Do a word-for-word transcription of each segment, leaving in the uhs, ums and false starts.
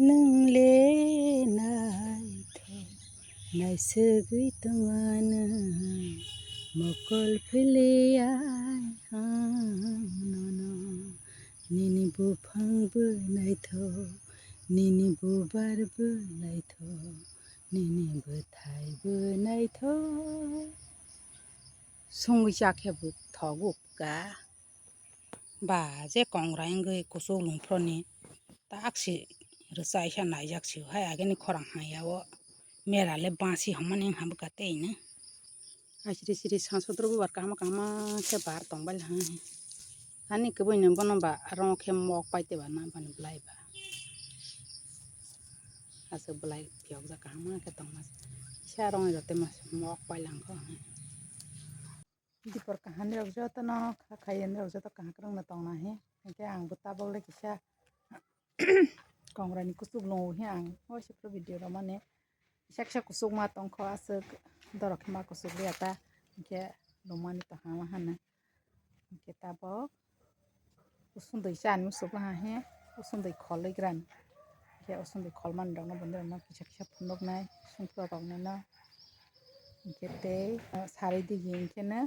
Nwng le naithok naisugwi tongma nwng mokol philiyai ang nono. Nini buphang bo naithok, nini bubar bo naithok, nini bwthai bo naithok. Songwi cha khe bo thogo ka. Ba je kongra wngwi kuchuk lungphroni taksi rwchai khe naijak sio hai ageni khorang haya o mera le basi hwnmani wngkha bwkha tei no. Ai siri siri sansodro bubar kahama kahama khe bar tongbail hai. Ani kwbui no bono ba rong khe mok pai tei ba na bani bwlai ba. Aswk bwlai phiyokjak kahama khe tongma. Kisa rong jote ma mok pai langkho. Dipor kaham rok joto no kha khai rok joto kaham kwrwng no tongna he. Hinkhe ang bo tabok le kisa kongra ni kuchuk lung o he ang waisa video rw mani. Kisa kisa kuchuk ma tongkho aswk dorok khe ma kuchuk liya ta. Hinkhe lung mani tong hama hano. Hinkhe tabok usundui chani muchuk laha he usundui kholwi gran. Hinkhe usundui kholmani rokno bondorokno kisa kisa phunuknai songkhe rokno no. Hinkhe tei sarwi digi hinkhe no.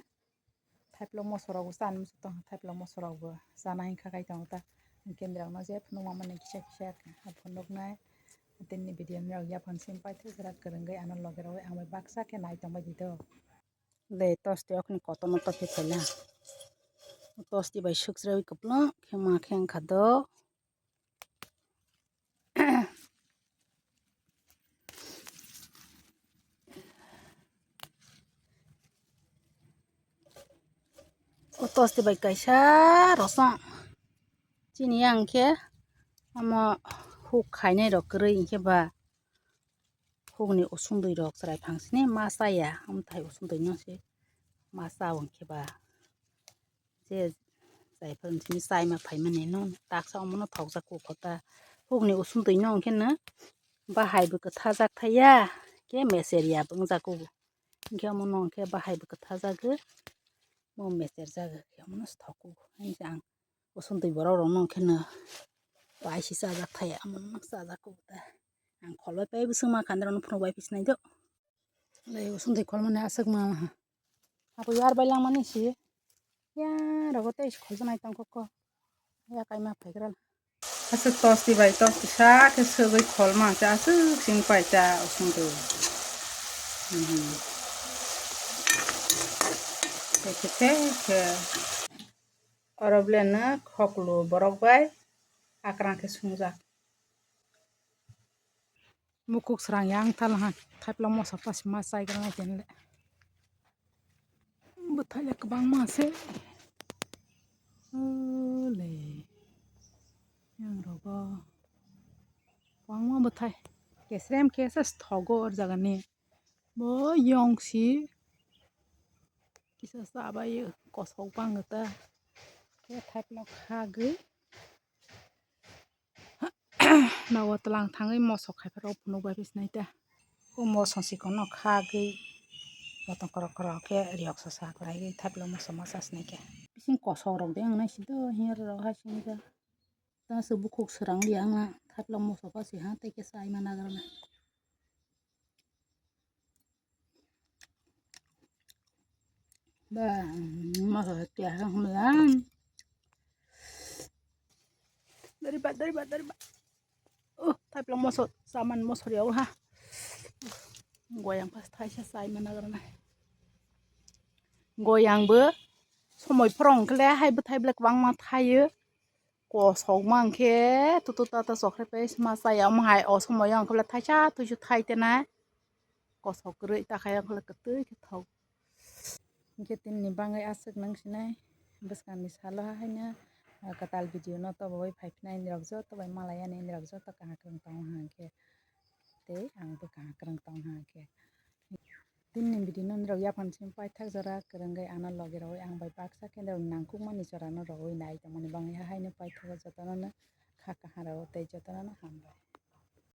Thaipla moso rok bo chani muchuk tong, thaipla moso rok bo chana hinkha khai tongo ta. Hinkhe norok no je phunukma mani kisa kisa phunuknai. Tini video ni rok yapan sim paithak jora kwrwngwi ano loge rogwi ang bai baksa khe nai tongbai di do. Le tosti okni kotorno tophi phaila. Tosti bai sukchrawi kwplwng khe ma khe wngkha do. O tosti bai kaisa rosong chini yang khe omo huk khainai rok kwrwi hinkhe ba hukni usundui rok chwrai phangsini ma chaya, amthai usundui no se ma cha o hinkhe ba je chaiphuru sini chaima phaimani no taksa omono thokjak kuk kho ta. Hukni usundui no hinkhe no bahai bo kwthajak thaiya khe meser ya bo wngjak kuk. Hinkhe omono hinkhe bahai bo kwthajagwi mo meser jagwi omono se thok kuk. Hinkhe ang usundui borok rokno hinkhe no paisi chajak thaiya omono chajak kuk ta. Ang kholbai pai bwswk ma khandrokno phunukbai phi sinai do. Le usundui kholmani aswk ma ha. Abo yar bai langmani si. Ya rogo tei si kholjanai tongkho ko. Ya kaima phaigra. Aswk tosti bai tosti sa khe swgwi kholma se aswk sing pai ta usundui. Mhm. Khe khe khe. Oro bwleno khoklu borok bai akrang khe sungjak. Mukhuk srang yang thal ha, thaipla moso pasi ma chai gra nai tenle. Bwthai le kwbangma se. Ole. Yang rogo. Kwbangma bwthai. Kesrem kesa thogo or jaga ni. Bo yong si. Kisa sabai kosok bang ta. Khe thaipla khagwi. Nogo tlang thangwi moso khai pharo phunuk bai phi sinai ta. O moso chikon no khagwi botong korok korok khe riyok sa sa kwlai gwi thaipla moso ma cha sinai khe. Bising kosok rok de wngnai si do hiya rok hai sini ta. Ta se bukhuk srang liya wngna thaipla moso pha si ha tei khe chai ma nagra na. Ba, moso tiya hang hum ya. Dari ba, dari ba, dari ba. Oh, thaipla moso, saman moso riya ha. Goyang pas thaisa sai mana garna. Goyang bo somoi phorong khle hai bwthai blek bangma thaio. Kosok ma hwnkhe tutu tata chokre pai ma chaya omo hai o somoyo hwnkhe thaisa tuisu thai tenai. Kosok kwrwi ta khai hwnkhe kwtwi khe thok. Hwnkhe tinini bagwi aswk nang sinai bwskangni salo haino kwtal video no tobogwi phai phinai nirok joto bai malai yani nirok joto kaham kwrwng tongo hwnkhe tei ang bwkha kwrwng tong ha khe. Tinini video no norok yaphang simi paithak jora kwrwngwi ano logi rogwi ang bai baksa khe norok nangkukmani jora no rogwi nai tongmani bagwi haino paithago jotono no kha kaham rw tei jotono no hambai.